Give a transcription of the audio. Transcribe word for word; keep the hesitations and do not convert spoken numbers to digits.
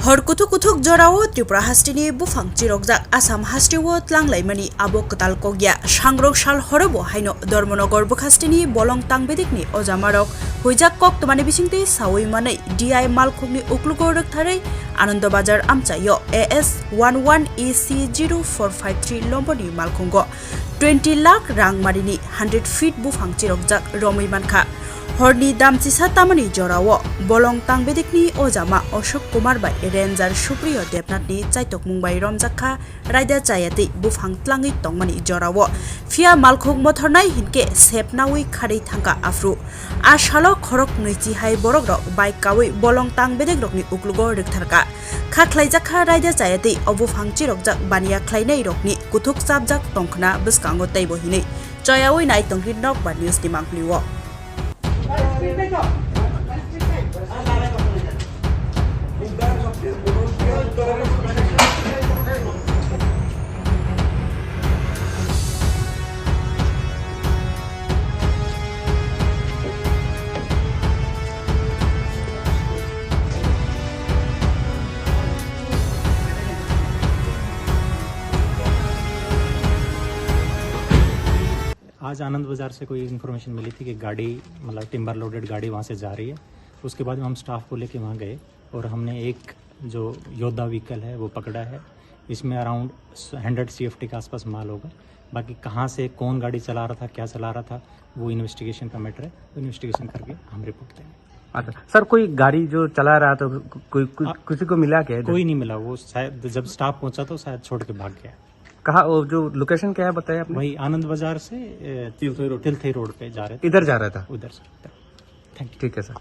Hor kuthuk kuthuk jorao Tripura hasteni buphang chirokjak Assam hasteo tlanglaimani abo kwtal kokya. Sangrok sal horobo haino Dharmanagar bukhasteni Bolong Tangbedikni ojamarok huijak koktwmani bisingtwi sawi manwi D I malkhungni uklugo rwktharwi Anando Bazar amchaio A S one one A C zero four five three lomboni malkhungo twenty lakh rang marini hundred feet buphang chirokjak romwi mankha. Horni damchisa tamani jorao Bolong Tangbedikni ojama Ashok Kumar bai Ranger Supriyo Debnathni chaitokmung bai romjak kha raida chayatwi buphang tlangwi tongmani jorao. Phiya malkhung mothornai hinkhe sepnawi kharwi thangkha aphru. A salo khorok nwichi hai borokrok bike kawi Bolong Tangbedekrokni uklugo rwktharkha. Kha khlaijak kha raida chayatwi o buphang chirokjak baniya khlainairokni kuthuk chapjak tongkhna bwskango teibo hinwi choyawi nai tongkhe nokbar newsni mangpilio. आज आनंद बाज़ार से कोई इन्फॉर्मेशन मिली थी कि गाड़ी, मतलब timber loaded गाड़ी वहाँ से जा रही है। उसके बाद में हम स्टाफ को लेके वहाँ गए और हमने एक जो योद्धा व्हीकल है वो पकड़ा है। इसमें अराउंड हंड्रेड सीएफ़टी के आसपास माल होगा। बाकी कहाँ से कौन गाड़ी चला रहा था, क्या चला रहा था, वो इन्वेस्टिगेशन का मैटर है, वो इन्वेस्टिगेशन करके हम रिपोर्ट देंगे। अच्छा सर, कोई गाड़ी जो चला रहा था, कोई, कोई आ, किसी को मिला क्या इधर? कोई नहीं मिला, वो शायद जब स्टाफ पहुंचा तो शायद छोड़ के भाग गया। कहाँ, वो जो लोकेशन क्या है बताया आपने? वही आनंद बाजार से, ए, तिलथई रोड। तिलथई रोड पे जा रहे थे। इधर जा रहा था? उधर से। Thank you. ठीक है सर।